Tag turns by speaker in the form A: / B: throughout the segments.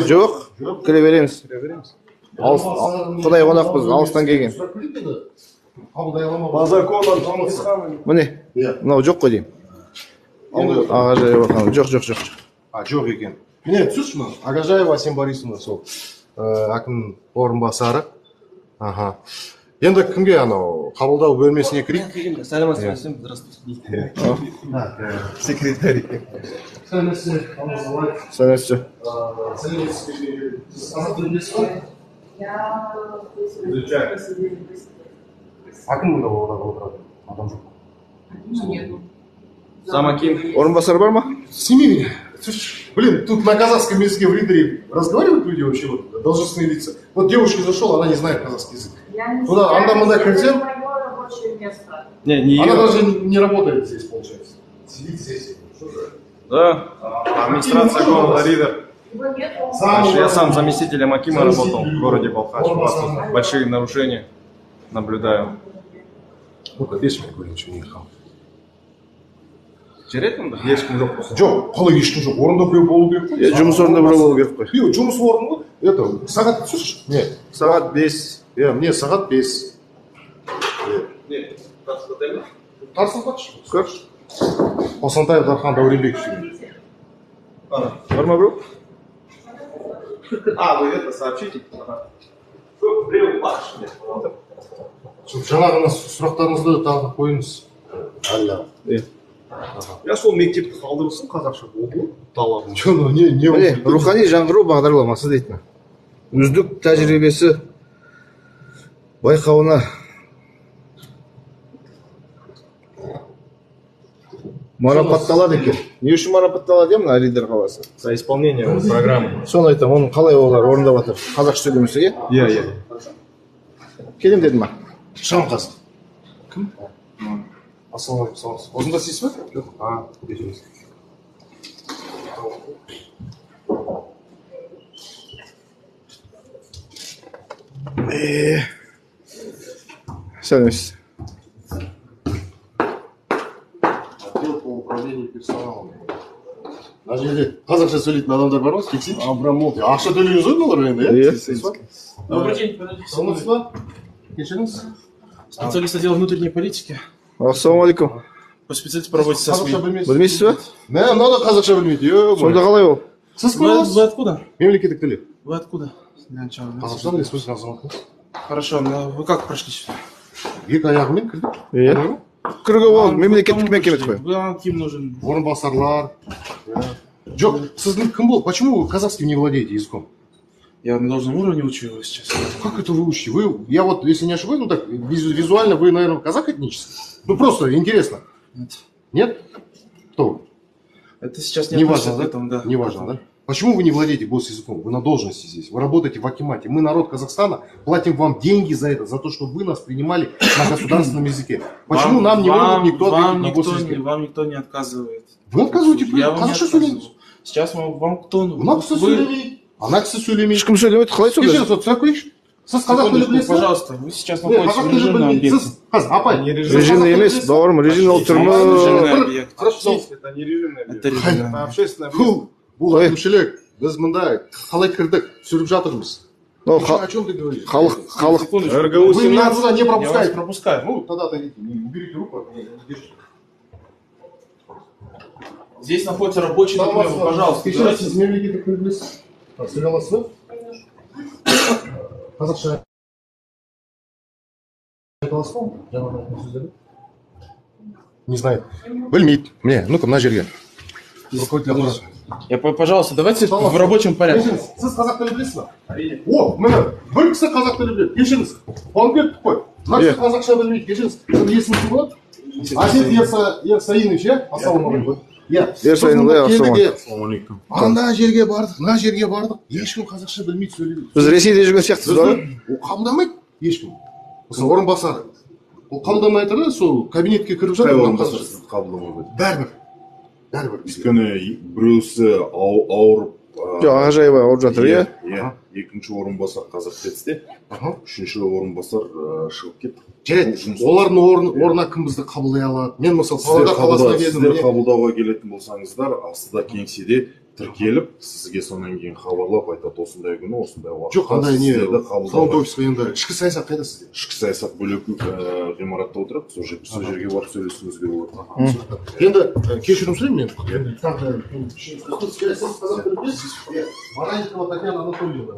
A: Жоқ, кіре береміз. Алыс, құдай қонақпыз, алыстан келген.
B: По законам Чингисхана.
A: Міне, мынау жоқ қой деймін. Ағажаева ханым, жоқ, жоқ, жоқ.
C: А, жоқ екен. Міне, түсірші мына. Ағажаева Әсем Борисовна сол әкім орынбасары. Аха. Енді кімге анау қабылдау бөлмесіне кірейік?
D: Сәлеметсіз, здравствуйте.
C: Секретарь. Сәлеметсіз.
A: Сәлеметсіз.
C: Сәлеметсіз. Сіз қазақ тілін білесіз ба? Әкім мұнда отырады. Адам жоқ.
D: Зам аким.
A: Орынбасар бар ма?
C: Сними меня. Слушай, блин, тут на казахском языке в Риддере разговаривают люди вообще, вот, должностные лица. Вот девушка зашел, она не знает казахский язык. Туда, анда мында кірсем,
D: Не,
C: она даже не работает здесь, получается. Сидит здесь. Что за...
D: Да, администрация города Риддер. Я сам заместителем акима работал в городе Балхаш. У вас тут большие нарушения наблюдаю.
C: Ну-ка, не
D: Жарайды онда? Ешкім жоқ болса.
C: Жоқ, қалай ешкім жоқ? Орында біреу болу керек қой.
A: Жұмыс орнында біреу болу керек қой.
C: Е, жұмыс орны ғой. Это, сағат түсірші. Не,
A: сағат 5.
C: Е, міне сағат 5.
D: Не, тарсылдай ма?
C: Тарсылдатшы. Көрші. Қосантаев Дархан Дәуренбеков деген.
A: Бар ма біреу?
D: А, вы это сообщите. Біреу бар ішінде.
C: Жаңағына сұрақтарыңызды тағы қойыңыз. Әлі.
D: Я сол мектепті қалдырылсын, қазақша болды талабым.
C: Не,
A: міне, рухани жаңғыру бағдарламасы дейтін. Үздік тәжірибесі байқауына марапатталады екен. Не үшін марапатталады мына Риддер қаласы?
D: За исполнение программы.
A: Соны айтамын, оны қалай олар орындап жатыр? Қазақша сөйлемесе, иә?
D: Иә, иә.
A: Келем деді ма?
C: Шығам қазір. Кім? Ассалаумағалейкум, саламатсыз. Осында істейсіз бе? Жоқ. А, кешіріңіз.
A: Сәлеметсіз.
C: Отдел по управлению персоналом. Мына жерде қазақша сөйлейтін адамдар бар ма? Тексейінші.
B: Абрамов.
C: Ақша төлейміз ғой олар енді, иә?
A: Иә.
E: Добрый день.
C: Саламатсыз ба? Кешіріңіз.
E: Специалист отдела внутренней политики.
A: Ассалаумағалейкум.
E: По специалисту по работе со СМИ.
C: Қазақша білмейсіз.
A: Білмейсіз бе?
C: Мә, мынау да қазақша білмейді.
A: Сонда қалай ол?
C: Сіз кім
E: Вы
C: боласыз?
E: откуда?
C: Мемлекеттік тілі.
E: Вы откуда? Для начала.
C: Қазақстан Республикасының азаматымыз.
E: Хорошо, но вы как прошли сюда?
C: Екі аяғымен кірдік.
A: Иә. Кіруге болады, мемлекеттік мекеме қой.
E: Вам кем нужен?
C: Орынбасарлар. Жоқ, сіздің кім бол? Почему вы казахским не владеете языком?
E: Я на должном уровне учу его сейчас.
C: Как это вы учите? Вы, я вот, если не ошибаюсь, ну так, визуально вы, наверное, казах этнический? Ну просто интересно.
E: Нет.
C: Нет? Кто вы?
E: Это сейчас не
C: Не важно,
E: относится
C: да?
E: к этому, да.
C: Не важно, да? Почему вы не владеете госязыком? Вы на должности здесь, вы работаете в акимате. Мы, народ Казахстана, платим вам деньги за это, за то, чтобы вы нас принимали на государственном языке. Почему нам не могут никто ответить на госязыке?
E: Вам никто не отказывает.
C: Вы отказываете?
E: Я вам не
C: Қазақша
E: отказываю.
C: сөйлейміз.
E: Сейчас вам кто?
C: Мына кісі сөйлемейді, ана кісі сөйлемейді.
A: Ешкім сөйлемейді, қалай сонда?
C: Кешіріңіз, вот сұрақ қояйыншы. Сіз қазақ тілі
E: Секундочку,
C: білесіз бе?
E: пожалуйста, вы сейчас
C: Не,
E: находитесь
C: қазақ
E: в
C: тілі
E: режимном
C: білмейді.
E: объекте.
C: Сіз, қазір, апай.
A: Режимный емес, бауырым, режимный ол түрме.
E: Режимный объект.
D: Это не режимный объект.
E: Это режимный.
D: Это общественное место.
C: Бұл әкімшілік, біз мында қалай кірдік, түсіріп жатырмыз.
A: Ну,
C: О чем ты говоришь?
A: Халық, халық.
E: Секундочку.
D: РГУ
C: Вы меня
D: 17.
C: туда не
E: Я вас
C: пропускаете.
E: пропускаю.
C: Ну, тогда отойдите, не уберите руку от меня, не держите.
E: Здесь находится рабочий документ, пожалуйста.
C: Кешіріңіз,
E: Давайте.
C: сіз мемлекеттік тіл білесіз? Сөйлей аласыз ба? Қазақша айта аласыз ба? Жаңа айтқан сөздерді? Не знает. Білмейді. Міне, ну-ка, мына жерге. Руководитель аппарата.
E: Я, пожалуйста, давайте в рабочем порядке.
C: Кешіріңіз, сіз қазақ тілі білесіз ба? О, міне, бір кісі қазақ тілі біледі. Кешіріңіз, қуанып кеттік қой. Мына кісі қазақша білмейді. Кешіріңіз, сіздің есіміңіз кім болады? Әсет Ерсаинович, иә? Ассалаумағалейкум. Иә.
A: Ерсайынұлы,
C: ассалаумағалейкум. Анда жерге бардық, мына жерге бардық. Ешкім қазақша білмейді, сөйлемейді.
A: Біз Ресейде жүрген сияқтысыз ба?
C: Бізді ол қабылдамайды ешкім. Осы орынбасары. Ол қабылдамай тұрды, сол кабинетке кіріп жатыр.
F: Қай
C: мына
F: орынбасар
C: қазақша.
F: сізді қабылдамай қойды?
C: Бәрібір. Бәрібір.
F: Өйткені біреусі ауырып,
A: Жоқ, Ағажаева ауырып жатыр, иә?
F: Иә. Екінші орынбасар қазір кетсе, үшінші орынбасар шығып кетті.
C: Жарайды, олардың орнына кім бізді қабылдай алады? Мен мысалы Павлодар қаласына келдім.
F: Сіздер қабылдауға келетін болсаңыздар, астыда кеңседе Тіркеліп, сізге сонан кейін хабарлап айтады, осындай күні, осындай уақытта.
C: Жоқ, андай не, фронт офисқа енді ішкі саясат қайда сізде?
F: Ішкі саясат бөлек ғимаратта отырады, сол жерге барып сөйлесуіңізге болады.
C: Енді кешірім сұраймын мен. Баранникова Татьяна Анатольевна.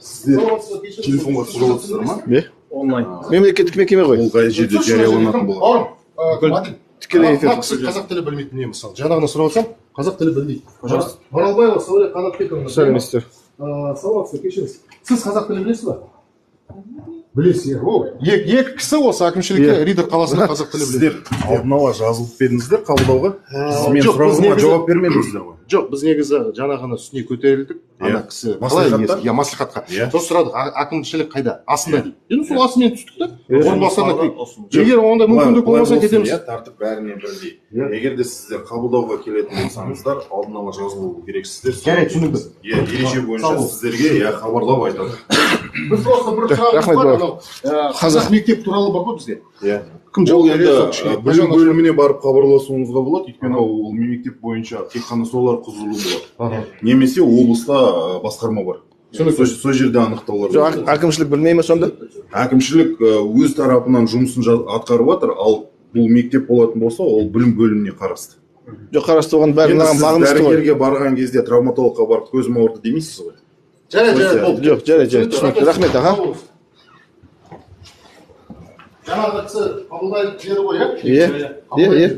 F: Сіздер телефонға түсіріп отырсыздар ма?
A: Не?
D: Онлайн.
A: Мемлекеттік мекеме ғой.
F: Ол қай жерде жарияланатын болады?
A: Тікелей эфир.
C: Қазақ тілі білмейтін не мысалы? Жаңағына сұрап отырсам, қазақ тілі білмейді. Пожалуйста. Маралбаева Сәуле Қанатбековна.
A: Сәлеметсіздер.
C: Саламатсыз, кешіріңіз. Сіз қазақ тілін білесіз ба? Білесіз, иә. Екі кісі осы әкімшілікте Риддер қаласында қазақ тілі біледі.
F: Сіздер алдын ала жазылып бердіңіздер қабылдауға? Сіз мен сұрағыма жауап бермедіңіздер ғой.
C: Жоқ, біз негізі жаңағына үстіне көтерілдік. Ана кісі қалай иә, мәслихатқа. Сосын сұрадық, әкімшілік қайда? Астында дейді. Енді сол астымен түстік та. Орынбасарына егер ондай мүмкіндік болмаса кетеміз.
F: Иә, тәртіп бәріне бірдей. Егер де сіздер қабылдауға келетін болсаңыздар, алдын ала жазылу керексіздер.
C: Жарайды, түсіндік.
F: Иә, ереже бойынша сіздерге иә хабарлап айтады.
C: Біз просто бір сұрағымыз бар, анау қазақ мектеп туралы бар ғой бізде.
F: Иә.
C: Кім
F: жауап береді? Білім бөліміне барып хабарласуыңызға болады, өйткені ол мектеп бойынша тек қана солар құзырлы болады. Немесе облыста басқарма бар. Сол жерде анықтаулар.
A: Жоқ, әкімшілік білмей ме сонда?
F: Әкімшілік өз тарапынан жұмысын атқарып жатыр, ал бұл мектеп болатын болса, ол білім бөліміне қарасты.
A: Жоқ, қарасты, оған бәрі мынаған бағынышты ғой.
F: Дәрігерге барған кезде травматологқа барып көзім ауырды демейсіз ғой.
C: Жарайды, болды.
A: Жоқ, жарайды, түсінікті. Рахмет, аға.
C: Жаңағы кісі қабылдайтын жері ғой, иә?
A: Иә, иә.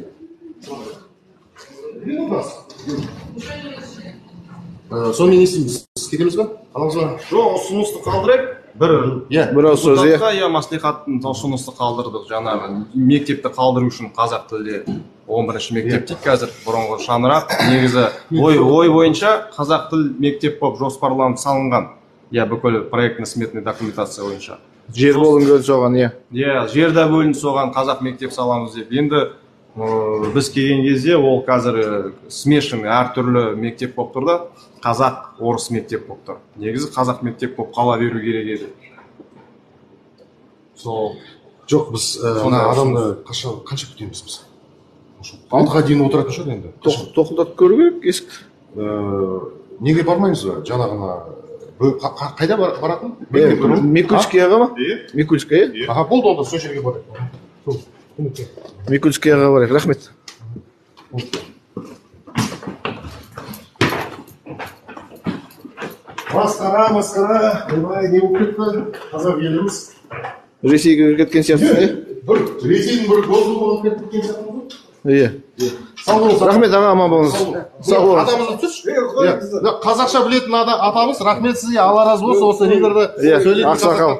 C: Сонымен не істейміз? Кетеміз ба? Қаламыз ба?
D: Жоқ, ұсынысты қалдырайық. Бір
A: бір ауыз сөз, иә.
D: Иә, мәслихаттың ұсынысты қалдырдық. Жаңағы мектепті қалдыру үшін қазақ тілде 11-ші мектеп дейді қазір, бұрынғы шаңырақ. Негізі ой бойынша қазақ тіл мектеп болып жоспарланып салынған. Иә, бүкіл проектно-сметный документация бойынша.
A: Жер бөлінген соған, иә.
D: Иә, жер де бөлінді соған, қазақ мектеп саламыз деп. Енді біз келген кезде ол қазір смешанный, әртүрлі мектеп болып тұр да, қазақ, орыс мектеп болып тұр. Негізі қазақ мектеп болып қала беру керек еді. Сол.
C: Жоқ, біз ана адамды қанша күтеміз біз? 6-ға дейін отыратын шығар енді.
A: Тоқылдатып көру керек есікті.
C: Неге бармаймыз ба? Жаңағына қайда баратын?
A: Микульскаяға ма? Микульская?
C: Аха, болды, онда сол жерге барайық.
A: Микульскаяға барайық, рахмет.
C: Масқара, масқара, ойбай, не болып кетті? Қазақ еліміз.
A: Ресейге кеткен сияқтысың, иә?
C: Бір Ресейдің бір госдумаға кеткен сияқтымыз ғой.
A: Иә.
C: Сау болыңыз.
A: Рахмет, аға, аман болыңыз. Сау болыңыз.
C: Атамызды түсірші. Қазақша білетін атамыз, рахмет сізге, Алла разы болсын, осы Риддерді сөйлейтін
A: ақсақал.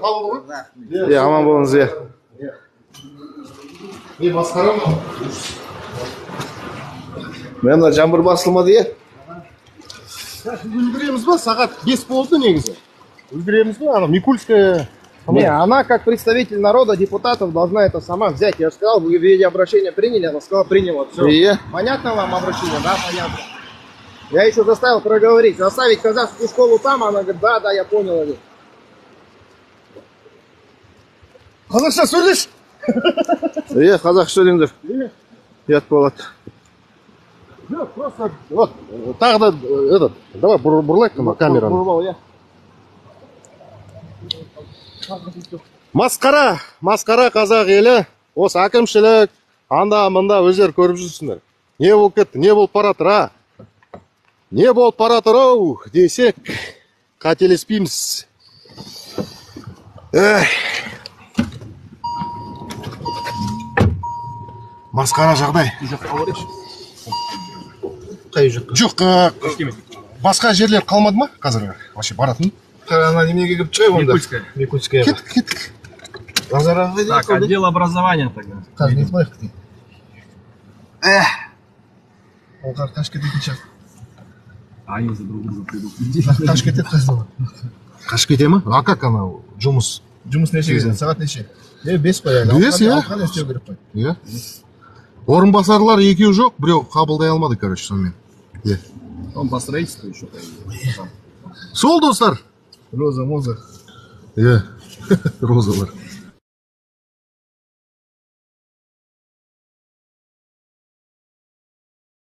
A: Иә, аман болыңыз, иә.
C: Не масқара ма?
A: Мына жаңбыр басылмады, иә?
C: Үлгереміз ба? Сағат 5 болды негізі. Үлгереміз ба? Ана Микульская.
B: Не, она как представитель народа, депутатов, должна это сама взять. Я же сказал, вы виде обращение приняли, она сказала, приняла. Все.
A: И?
B: Понятно вам обращение? Да, понятно. Я еще заставил проговорить. Заставить казахскую школу там, она говорит, да, да, я понял.
C: Қазақша сөйлеш!
A: Е, қазақша сөйлеңдер. Ұят болады.
C: Жоқ, просто, вот, тағы да, этот, давай бұрылайық ана камераны.
B: Бұрылау, иә.
C: Масқара, масқара қазақ елі, осы әкімшілік, анда мында өздері көріп жүрсіңдер. Не болып кетті, не болып баратыр, а? Не болып баратыр ау десек, қателеспейміз. Масқара жағдай.
B: Қай жаққа?
C: Жоқ, басқа жерлер қалмады ма қазір? Вообще баратын?
A: Ана неменеге кіріп шығайық онда?
D: Микульская.
A: Микульская.
C: Кеттік, кеттік.
D: Так, отдел образования тогда.
B: Қазір нетіп алайық дейін. Ол қашып кететін шығар.
D: Они за друг друга придут.
B: Қашып кетеді қазір.
C: Қашып кете ма? А как анау жұмыс?
B: Жұмыс неше? Сағат неше? 5 қой әлі.
C: 5, иә?
B: Алтыға дейін істеу керек қой.
C: Иә. Орынбасарлар екеуі жоқ, біреу қабылдай алмады, короче, сонымен. Иә.
D: Он по строительству еще, по идее.
C: Сол, достар.
B: Роза, моза.
C: Иә. Розалар.